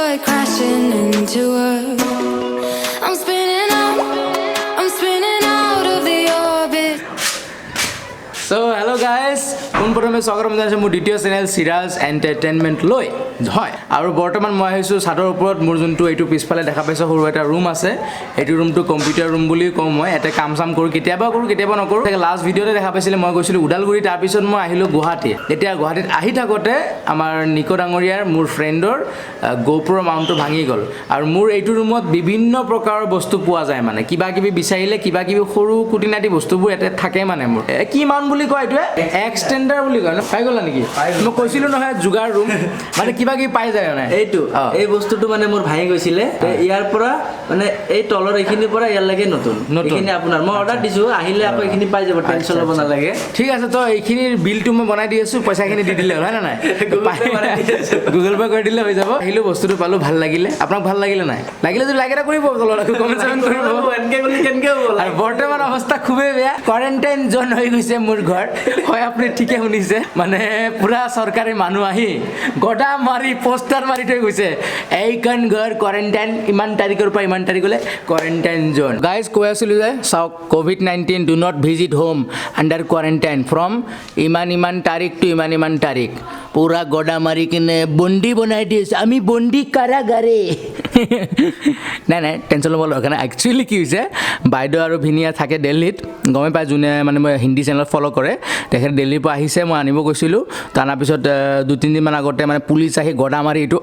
like crashing into her. I'm spinning out, I'm spinning out of the orbit. So hello guys, পোনপ্ৰথমে স্বাগতম জনাইছোঁ মোৰ দ্বিতীয় channel Siraj entertainment লৈ। হয়, আৰু বৰ্তমান মই আহিছোঁ চাদৰ ওপৰত। মোৰ যোনটো এইটো পিছফালে দেখা পাইছোঁ, সৰু এটা ৰুম আছে। এইটো ৰুমটো কম্পিউটাৰ ৰুম বুলি কওঁ মই। ইয়াতে কাম চাম কৰোঁ, কেতিয়াবা কৰোঁ, কেতিয়াবা নকৰোঁ। লাষ্ট ভিডিঅ'তে দেখা পাইছিলে, মই গৈছিলোঁ ওদালগুৰি, তাৰপিছত মই আহিলোঁ গুৱাহাটী। এতিয়া গুৱাহাটীত আহি থাকোঁতে আমাৰ নিকো ডাঙৰীয়াৰ, মোৰ ফ্ৰেণ্ডৰ গোপ্ৰ মাউণ্টটো ভাঙি গ'ল। আৰু মোৰ এইটো ৰুমত বিভিন্ন প্ৰকাৰৰ বস্তু পোৱা যায়, মানে কিবা কিবি বিচাৰিলে কিবা কিবি সৰু খুটি নাটি বস্তুবোৰ ইয়াতে থাকে। মানে মোৰ কি মাউণ্ট বুলি কয়, এইটোৱে এক্সটেণ্ডাৰ বুলি কয় ন? পাই গ'লা নেকি? মই কৈছিলোঁ নহয়, যোগাৰ ৰুম মানে কিবা কিবি পাই যায় মানে। এইটো এই বস্তুটো মানে মোৰ ভাঙি গৈছিলে। তে ইয়াৰ পৰা মানে এই তলৰ এইখিনিৰ পৰা ইয়াৰ লাগে নতুন। নতুন। এইখিনি আপোনাৰ মই অৰ্ডাৰ দিছো, আহিলে আকৌ এইখিনি পাই যাব, টেনচন ল'ব নালাগে। ঠিক আছে, তো এইখিনিৰ বিলটো মই বনাই দি আছোঁ, পইচাখিনি দি দিলে হ'ল, হয় নে নাই? Google Pay বনাই দি আছোঁ। গুগল পে কৰি দিলে হৈ যাব। আহিলোঁ, বস্তুটো পালোঁ, ভাল লাগিলে। আপোনাক ভাল লাগিলে নাই? লাগিলে যদি লাইক এটা কৰিব, তলত কমেণ্ট চমেণ্ট কৰিব। এনেকে গ'লে কেনেকে হ'ব? আৰু বৰ্তমান অৱস্থা খুবেই বেয়া, কোৱাৰেণ্টাইন জ'ন হৈ গৈছে মোৰ ঘৰ। হয়, আপুনি ঠিকে শুনিছে, মানে পূৰা চৰকাৰী মানুহ আহি গদা মাৰি পোষ্টাৰ মাৰি থৈ গৈছে, এইখন ঘৰ কোৱাৰেণ্টাইন, ইমান তাৰিখৰ পৰা ইমান তাৰিখলৈ কোৱাৰেণ্টাইন জ'ন। গাইজ, কৈ আছিলোঁ যে চাওক, COVID-19, do not visit home, under quarantine from ইমান ইমান তাৰিখ টু ইমান ইমান তাৰিখ। পূৰা গদা মাৰি কিনে বন্দী বনাই দিছে, আমি বন্দী কাৰাগাৰে। নাই নাই, টেনশ্যন ল'ব দৰকাৰ নাই। একচুৱেলি কি হৈছে, বাইদেউ আৰু ভিনিয়া থাকে দিল্লীত, গমেই পায় যোনে মানে মই হিন্দী চেনেলত ফ'ল' কৰে। তেখেত দিল্লীৰ পৰা আহিছে, মই আনিব গৈছিলোঁ। তো অনাৰ পিছত 2-3 দিনমান আগতে মানে পুলিচ আহি গদা মাৰি এইটো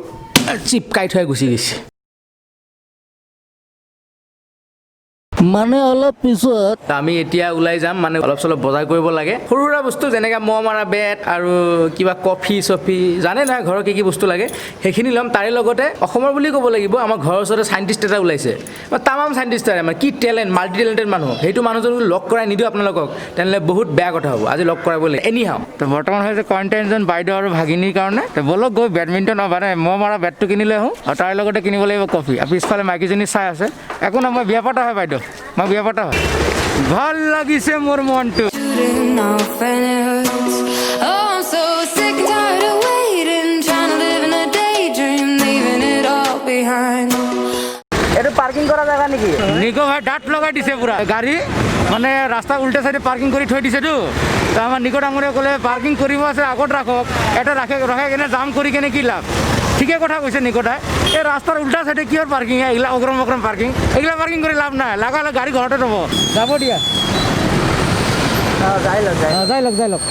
চিপকাই থৈ গুচি গৈছে। মানে অলপ পিছত তো আমি এতিয়া ওলাই যাম, মানে অলপ চলপ বজাৰ কৰিব লাগে, সৰু সুৰা বস্তু, যেনেকৈ মহ মাৰা বেট আৰু কিবা কফি চফি, জানে নহয় ঘৰৰ কি কি বস্তু লাগে, সেইখিনি ল'ম। তাৰে লগতে অসমৰ বুলি ক'ব লাগিব, আমাৰ ঘৰৰ ওচৰতে চাইণ্টিষ্ট এটা ওলাইছে, মানে তামাম চাইণ্টিষ্ট এটা, মানে কি টেলেণ্ট, মাল্টি টেলেণ্টেড মানুহ। সেইটো মানুহজন যদি লগ কৰাই নিদিওঁ আপোনালোকক, তেনেহ'লে বহুত বেয়া কথা হ'ব। আজি লগ কৰাব লাগিব। এনি হাও, তো বৰ্তমান হৈছে কোৱাৰেণ্টাইন জন বাইদেউ আৰু ভাগিনীৰ কাৰণে। তো ব'লক গৈ বেডমিণ্টন, মানে মহ মাৰা বেটটো কিনি লৈ আহোঁ আৰু তাৰ লগতে কিনিব লাগিব কফি। আৰু পিছফালে মাইকীজনী চাই আছে। একো নহয়, মই বিয়া পতা হয় বাইদেউ, মই বিয়া পতা হয়। ভাল লাগিছে মোৰ মনটো। Shooting off and it hurts. Oh, I'm so sick and tired of waiting, trying to live in a daydream, leaving it all behind. এইটো পাৰ্কিং কৰা জেগা নেকি? নিকো ভাই ডাট লগাই দিছে পুৰা গাড়ী, মানে ৰাস্তা উল্টা চাইডে পাৰ্কিং কৰি থৈ দিছেতো। তো আমাৰ নিকো ডাঙৰীয়া ক'লে, পাৰ্কিং কৰিব আছে আগত ৰাখক, এটা ৰাখে, ৰখাই কেনে জাম কৰি কেনে কি লাভ? ঠিকে কথা কৈছে নিকোদাই। এই ৰাস্তাৰ উল্টা চাইডে কিহৰ পাৰ্কিং? এইগিলা অগ্ৰম অগ্ৰম পাৰ্কিং, এইগিলা পাৰ্কিং কৰি লাভ নাই। লগা হ'লে গাড়ী ঘৰতে থ'ব। যাব দিয়া। যাই লওক, যাই। যাই লওক, যাই লওক,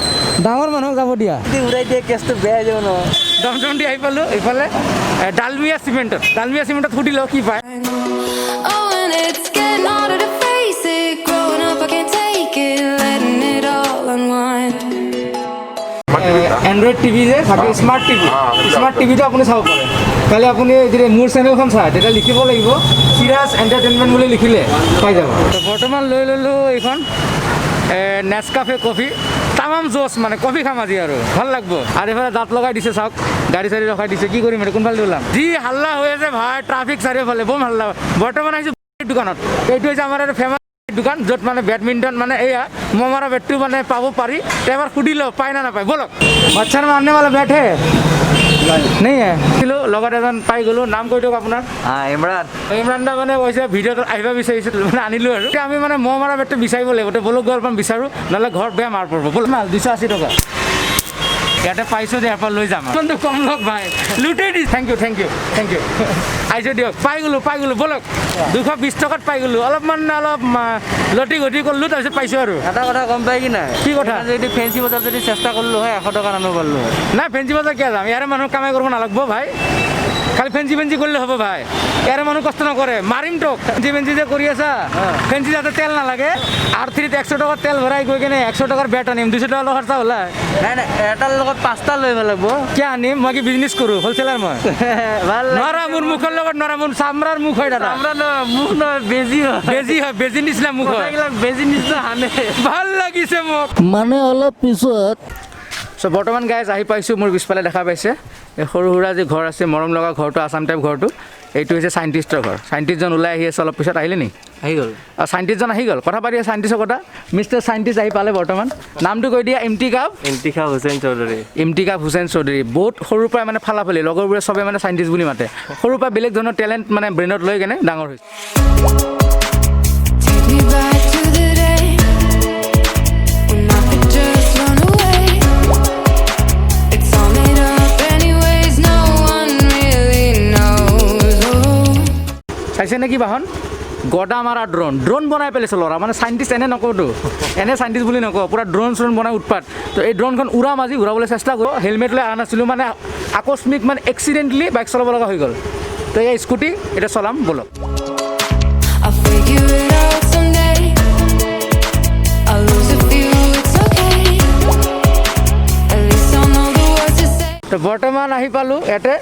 ডাঙৰ মানুহক যাব দিয়া। যদি উৰাই দিয়ে, কেছটো বেয়া হৈ যাব নহয়। দম দম দি আহি পালোঁ এইফালে ডালমিয়া চিমেণ্টত। ডালমিয়া চিমেণ্টত সুধি লওঁ কি পায়। Oh, and it's getting harder to face it. Growing up, I can't take it, letting it all unwind. Android TV যে থাকে, স্মাৰ্ট টিভি, স্মাৰ্ট টিভিটো আপুনি চাব পাৰে। খালি আপুনি যেতিয়া মোৰ চেনেলখন চায়, তেতিয়া লিখিব লাগিব চিৰাজ এণ্টাৰটেইনমেণ্ট বুলি, লিখিলে পাই যাব। তো বৰ্তমান লৈ ল'লোঁ এইখন নেচকাফে কফি, তামাম জোচ, মানে কফি খাম আজি আৰু ভাল লাগব। আৰু এইফালে দাঁত লগাই দিছে চাওক, গাড়ী চাড়ী ৰখাই দিছে। কি কৰিম এতিয়া, কোনফালে ওলাম? যি হাল্লা হৈ আছে ভাই, ট্ৰাফিক চাৰিওফালে, বম হাল্লা। বৰ্তমান আহিছোঁ দোকানত। এইটো হৈছে আমাৰ এটা ফেমাছ দোকান, য'ত মানে বেডমিণ্টন, মানে এয়া মহ মাৰা বেটটো মানে পাব পাৰি। তো এবাৰ সুধি লওঁ পায় না নাপায়। ব'লক। मच्छर मारने वाला बैट है? नहीं है। ছিলো লগত এজন পাই গ'লো। নাম কৈ দিয়ক আপোনাৰ। হা, ইমৰান। ইমৰান দা মানে কৈছে ভিডিঅ'টোত আহিব বিচাৰিছে, মানে আনিলোঁ। আৰু এতিয়া আমি মানে মহ মাৰা বেটটো বিচাৰিব লাগিব। তো ব'লক গৈ অলপমান বিচাৰোঁ, নহ'লে ঘৰত বেয়া মাৰ পৰিব। ব'লক। 280 টকা ইয়াতে পাইছোঁ যে, ইয়াৰ পৰা লৈ যাম। কিন্তু কম লওক ভাই, লুটেই দি। Thank you, thank you, thank you. আহিছোঁ দিয়ক। পাই গ'লোঁ, পাই গ'লোঁ। ব'লক। 220 টকাত পাই গ'লোঁ। অলপমান অলপ লটি ঘটি কৰিলোঁ, তাৰপিছত পাইছোঁ। আৰু এটা কথা গম পাই কি নাই? কি কথা? যদি ফেঞ্চি বজাৰ যদি চেষ্টা কৰিলো হয়, 100 টকা আনিব পাৰিলো হয়। নাই, ফেঞ্চি বজাৰ কিয় যাম? ইয়াৰে মানুহ কামাই কৰিব নালাগিব ভাই, খালি ফেঞ্চি ফেঞ্চি কৰিলে হ'ব ভাই। ইয়াৰে মানুহ কষ্ট নকৰে, মাৰিম তোক। ফেঞ্চি ফেঞ্চি যে কৰি আছা, ফেঞ্চি যাতে তেল নালাগে। আৰ থ্ৰীত 100 টকাৰ তেল ভৰাই গৈ কেনে 100 টকাৰ বেট আনিম, 200 টকা খৰচা হ'লা। নাই নাই, এটাৰ লগত পাঁচটা লৈ আহিব লাগিব। কিয় আনিম? মই কি বিজনেছ কৰোঁ? হ'লচেলাৰ মই। ভাল। নোৱাৰা, মোৰ মুখৰ লগত নোৱাৰা। মোৰ চামৰাৰ মুখ হয় দাদা। আমরা নহয়, মুখ নহয়, বেজি হয়। বেজি হয়, বেজি নিচিনা মুখ হয়। কথাবিলাক বেজি নিচিনা হানে। ভাল লাগিছে মোক। মানে অলপ পিছত চ' বৰ্তমান গাইজ আহি পাইছোঁ। মোৰ পিছফালে দেখা পাইছে, এই সৰু সুৰা যি ঘৰ আছে, মৰম লগা ঘৰটো, আছাম টাইপ ঘৰটো, এইটো হৈছে চাইণ্টিষ্টৰ ঘৰ। চাইণ্টিষ্টজন ওলাই আহি আছে অলপ পিছত। আহিলে নি? আহি গ'ল। চাইণ্টিষ্টজন আহি গ'ল, কথা পাতি চাইণ্টিষ্টৰ কথা। মিষ্টাৰ চাইণ্টিষ্ট আহি পালে বৰ্তমান। নামটো কৈ দিয়া। ইমতিকাব। ইন্তিখাব হুছেইন চৌধুৰী। ইমতিকাব হুছেইন চৌধুৰী। বহুত সৰুৰ পৰাই মানে ফালাফালি, লগৰবোৰে চবে মানে চাইণ্টিষ্ট বুলি মাতে। সৰুৰ পৰা বেলেগ ধৰণৰ টেলেণ্ট মানে ব্ৰেইনত লৈ কেনে ডাঙৰ হৈছে। Take me back to the day when I could just run away. It's all made up anyways, no one really knows. Oh. চাইছে নেকি বাহন গদা মাৰা ড্ৰোন, ড্ৰোন বনাই পেলাইছে ল'ৰা। মানে চাইণ্টিষ্ট এনে নকওঁতো, এনে চাইণ্টিষ্ট বুলি নকওঁ, পূৰা ড্ৰোন চ্ৰোন বনাই উৎপাত। তো এই ড্ৰোনখন উৰাম আজি, উৰাবলৈ চেষ্টা কৰোঁ। হেলমেট লৈ অহা নাছিলোঁ, মানে আকস্মিক মানে এক্সিডেণ্টলি বাইক চলাব লগা হৈ গ'ল। তো এই স্কুটি এতিয়া চলাম, ব'লক। I'll figure it out someday. I'll lose a few, it's okay. At least I'll know the words to say. তো বৰ্তমান আহি পালোঁ ইয়াতে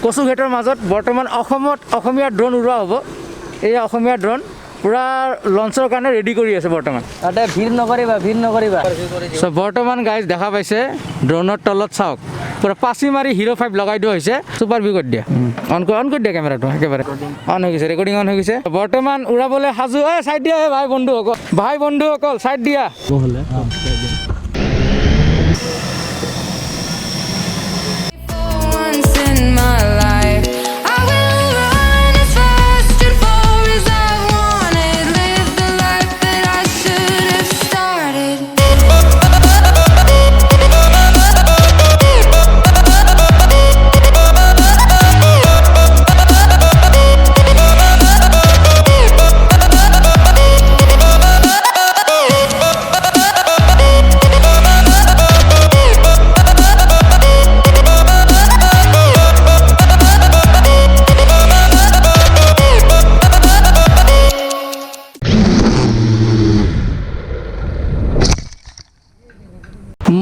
কচুঘাটৰ মাজত। বৰ্তমান অসমত অসমীয়া ড্ৰোন উৰোৱা হ'ব। এই অসমীয়া ড্ৰোন পূৰা লঞ্চৰ কাৰণে ৰেডি কৰি আছে বৰ্তমান। তাতে ভিৰ নকৰিবা, ভিৰ নকৰিবা। চ' বৰ্তমান গাইজ দেখা পাইছে, ড্ৰোনৰ তলত চাওক, পূৰা পাচি মাৰি হিৰ' 5 লগাই দিয়া হৈছে। ছুপাৰ ভিউ কৰি দিয়া, অন কৰি দিয়া কেমেৰাটো, একেবাৰে অন হৈ গৈছে, ৰেকৰ্ডিং অন হৈ গৈছে। বৰ্তমান উৰাবলৈ সাজু। এই চাইড দিয়া, এই ভাই বন্ধুসকল, ভাই বন্ধুসকল, চাইড দিয়া। For once in my life, I will run as fast and far as I wanted. Live the life that I should have started.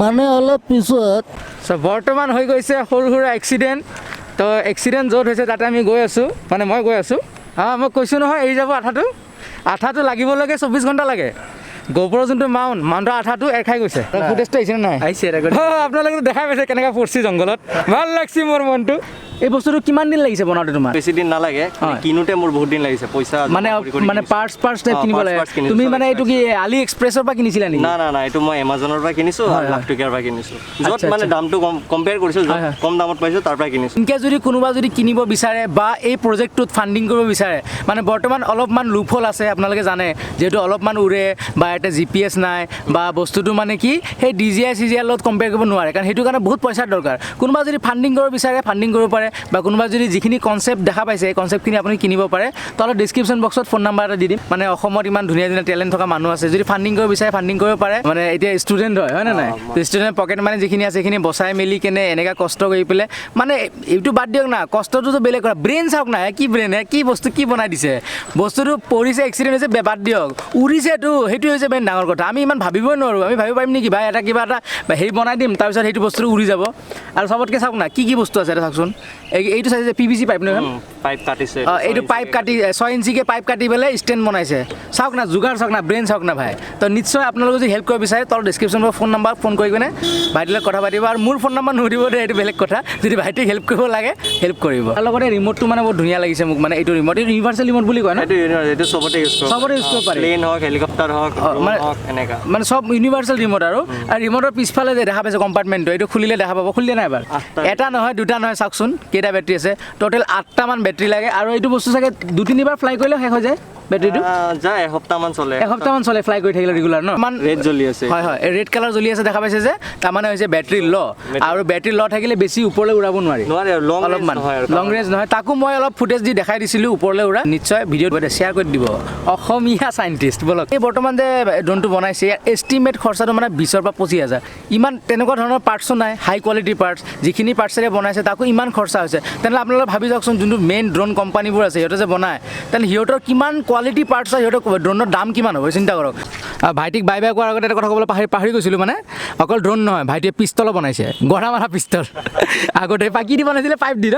মানে অলপ পিছত। চ' বৰ্তমান হৈ গৈছে সৰু সুৰা এক্সিডেণ্ট। তো এক্সিডেণ্ট য'ত হৈছে তাতে আমি গৈ আছোঁ, মানে মই গৈ আছোঁ। অঁ, মই কৈছোঁ নহয় এৰি যাব আঠাটো, আঠাটো লাগিবলৈকে 24 ঘণ্টা লাগে। গোবৰৰ যোনটো মাউণ্ট, মাউণ্টৰ আঠাটো এৰ খাই গৈছে। ফুটেজটো আহিছে নে নাই? আহিছে, recording। অঁ, আপোনালোকে দেখাই পাইছে কেনেকৈ পৰছি জংঘলত, ভাল লাগছে মোৰ মনটো। এই বস্তুটো কিমান দিন লাগিছে বনাওঁতে তোমাৰ? বেছি দিন নালাগে। হয়। কিনোতে মোৰ বহুত দিন লাগিছে, পইচা জমা মানে কৰি কৰি মানে কিনিছো। পাৰ্টছ টাইপ অ, কিনিব parts লাগে। parts কিনিছো, তুমি চব মানে এইটো কি আলি এক্সপ্ৰেছৰ পৰা কিনিছিলা নেকি? না না না, এইটো মই এমাজনৰ পৰা কিনিছো হয়, আৰু হয়। লাখটকীয়াৰ পৰা কিনিছো। য'ত মানে দামটো কম কম্পেয়াৰ কৰিছো, য'ত হয়, হয়। কম দামত পাইছো তাৰ পৰা কিনিছো। ইনকে যদি কোনোবা যদি কিনিব বিচাৰে বা এই প্ৰজেক্টটোত ফাণ্ডিং কৰিব বিচাৰে, মানে বৰ্তমান অলপমান লুপহ'ল আছে, আপোনালোকে জানে, যিহেতু অলপমান উৰে বা এটা জিপিএছ নাই বা বস্তুটো মানে কি সেই ডিজিআই চিজিআইৰ লগত কম্পেয়াৰ কৰিব নোৱাৰে, কাৰণ সেইটো কাৰণে বহুত পইচাৰ দৰকাৰ। কোনোবা যদি ফাণ্ডিং কৰিব বিচাৰে ফাণ্ডিং কৰিব পাৰে, বা কোনোবা যদি যিখিনি কনচেপ্ট দেখা পাইছে এই কনচেপ্টখিনি আপুনি কিনিব পাৰে। তলত ডিছক্ৰিপশ্যন বক্সত ফোন নাম্বাৰ এটা দি দিম। মানে অসমত ইমান ধুনীয়া ধুনীয়া টেলেণ্ট থকা মানুহ আছে, যদি ফাণ্ডিং কৰিব বিচাৰে ফাণ্ডিং কৰিব পাৰে। মানে এতিয়া ষ্টুডেণ্ট হয়, হয় নে নাই? ষ্টুডেণ্ট পকেট মানে যিখিনি আছে সেইখিনি বচাই মেলি কেনে এনেকুৱা কষ্ট কৰি পেলাই, মানে এইটো বাদ দিয়ক না, কষ্টটোতো বেলেগ কথা। ব্ৰেইন চাওক না, কি ব্ৰেইন, কি বস্তু কি বনাই দিছে। বস্তুটো পৰিছে, এক্সিডেণ্ট হৈছে, বাদ দিয়ক, উৰিছেতো, সেইটো হৈছে মেইন ডাঙৰ কথা। আমি ইমান ভাবিবই নোৱাৰোঁ। আমি ভাবিব পাৰিম নেকি ভাই এটা কিবা এটা হেৰি বনাই দিম, তাৰপিছত সেইটো বস্তুটো উৰি যাব। আৰু চবতকৈ চাওক না কি কি বস্তু আছে এটা চাওকচোন। এইটো চাইছে যে পিভিচি পাইপ নহয়? পাইপ কাটিছে। অ, এইটো পাইপ কাটি 6 ইঞ্চিকৈ পাইপ কাটি পেলাই ষ্টেণ্ড বনাইছে। চাওক না যোগাৰ, চাওক না ব্ৰেইন, চাওক না ভাই। তো নিশ্চয় আপোনালোকে যদি হেল্প কৰিব বিচাৰে তলত ডিছক্ৰিপশ্যন ফোন নাম্বাৰ, ফোন কৰি কিনে ভাইটিৰ লগত কথা পাতিব। আৰু মোৰ ফোন নাম্বাৰ নুসুধিব দেই, এইটো বেলেগ কথা। যদি ভাইটিক হেল্প কৰিব লাগে হেল্প কৰিব। তাৰ লগতে ৰিম'টটো মানে বহুত ধুনীয়া লাগিছে মোক, মানে এইটো ৰিম'ট, এইটো ইউনিভাৰ্চেল ৰিম'ট বুলি কয় ন? এইটো universal, এইটো চবতে ইউজ কৰিব। চবতে use কৰিব পাৰি। প্লেন হওক, হেলিকপ্টাৰ হওক, অ, drone মানে হওক, এনেকা। মানে চব ইউনিভাৰ্চেল ৰিম'ট। আৰু ৰিম'টৰ পিছফালে যে দেখা পাইছে কম্পাৰ্টমেণ্টটো, এইটো খুলিলে দেখা পাব। খুলিলে নাই এবাৰ? আঠটা। এটা নহয়, দুটা নহয়, চাওকচোন কেইটা বেটেৰী আছে। টোটেল 8টামান বেটেৰী লাগে। আৰু এইটো বস্তু চাগে 2-3 বাৰ ফ্লাই কৰিলেও শেষ হৈ যায় বেটেৰীটো। যায়, এসপ্তাহমান চলে। এসপ্তাহমান চলে ফ্লাই কৰি থাকিলে ৰেগুলাৰ ন? ইমান ৰেড জ্বলি আছে। হয় হয়, ৰেড কালাৰ জ্বলি আছে দেখা পাইছে যে, তাৰমানে হৈছে বেটেৰী ল। আৰু বেটেৰী ল থাকিলে বেছি ওপৰলৈ উৰাব নোৱাৰি। নোৱাৰে আৰু লং অলপমান নহয় আৰু। লং ৰেঞ্জ নহয়। তাকো মই অলপ ফুটেজ দি দেখাই দিছিলোঁ ওপৰলৈ উৰা। নিশ্চয় ভিডিঅ' শ্বেয়াৰ কৰি দিব। অসমীয়া চাইণ্টিষ্ট ব'লক। এই বৰ্তমান যে ড্ৰোনটো বনাইছে ইয়াৰ এষ্টিমেট খৰচাটো মানে 20ৰ পৰা 25 হাজাৰ। ইমান তেনেকুৱা ধৰণৰ পাৰ্টছো নাই, হাই কোৱালিটিৰ পাৰ্টছ, যিখিনি পাৰ্টছেৰে বনাইছে তাকো ইমান খৰচা হৈছে। তেনেহ'লে আপোনালোকে ভাবি যাওকচোন, যোনটো মেইন ড্ৰোন কোম্পানীবোৰ আছে সিহঁতে যে বনায়, তেনেহ'লে সিহঁতৰ কিমান কোৱালিটি পাৰ্টছ হয়, সিহঁতৰ ড্ৰোনৰ দাম কিমান হ'ব চিন্তা কৰক। ভাইটিক বাই বাই কোৱাৰ আগতে এটা কথা ক'বলৈ পাহৰি গৈছিলোঁ, মানে অকল ড্ৰোন নহয়, ভাইটিয়ে পিষ্টলো বনাইছে, গড়া মাৰা পিষ্টল। আগতে কি দি বনাইছিলে? পাইপ দি ন?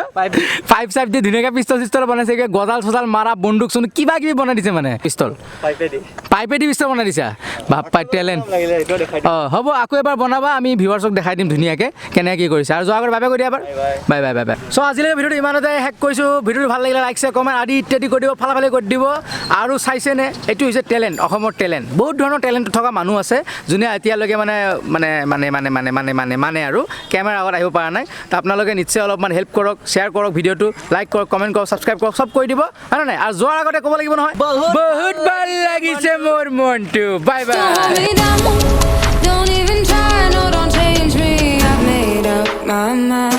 পাইপ চাইপ দি ধুনীয়াকৈ পিষ্টল চিষ্টল বনাইছে, কিবা গজাল চজাল মাৰা বন্দুক চন্দুক কিবা কিবি বনাই দিছে। মানে পিষ্টল পাইপেদি। পাইপেদি পিষ্টল বনাই দিছা, বাপ্পা টেলেণ্ট। লাগিলে এইটো দেখাই দিম। অঁ হ'ব, আকৌ এবাৰ বনাবা, আমি ভিউৱাৰ্ছক দেখাই দিম ধুনীয়াকৈ কেনেকৈ কি কৰিছে। আৰু যোৱাৰ আগত বাই বাই কৰি দিয়া এবাৰ। Bye bye bye bye. চ' আজিলৈকে ভিডিঅ'টো ইমানতে শেষ কৰিছোঁ। ভিডিঅ'টো ভাল লাগিলে লাইক, শ্বেয়াৰ, কমেণ্ট আদি ইত্যাদি কৰি দিব, ফালাফালি কৰি দিব। আৰু চাইছেনে, এইটো হৈছে টেলেণ্ট, অসমৰ টেলেণ্ট। বহুত ধৰণৰ টেলেণ্ট থকা মানুহ আছে, যোনে এতিয়ালৈকে মানে মানে মানে মানে মানে মানে মানে মানে আৰু কেমেৰা আগত আহিব পৰা নাই। তো আপোনালোকে নিশ্চয় অলপমান হেল্প কৰক, শ্বেয়াৰ কৰক ভিডিঅ'টো, লাইক কৰক, কমেণ্ট কৰক, ছাবস্ক্ৰাইব কৰক, চব কৰি দিব, হয় নে নাই? আৰু যোৱাৰ আগতে ক'ব লাগিব নহয়, বহুত ভাল লাগিছে মোৰ মনটো। Bye bye. Don't hold me down. Don't even try, no, don't change me. I've made up my mind.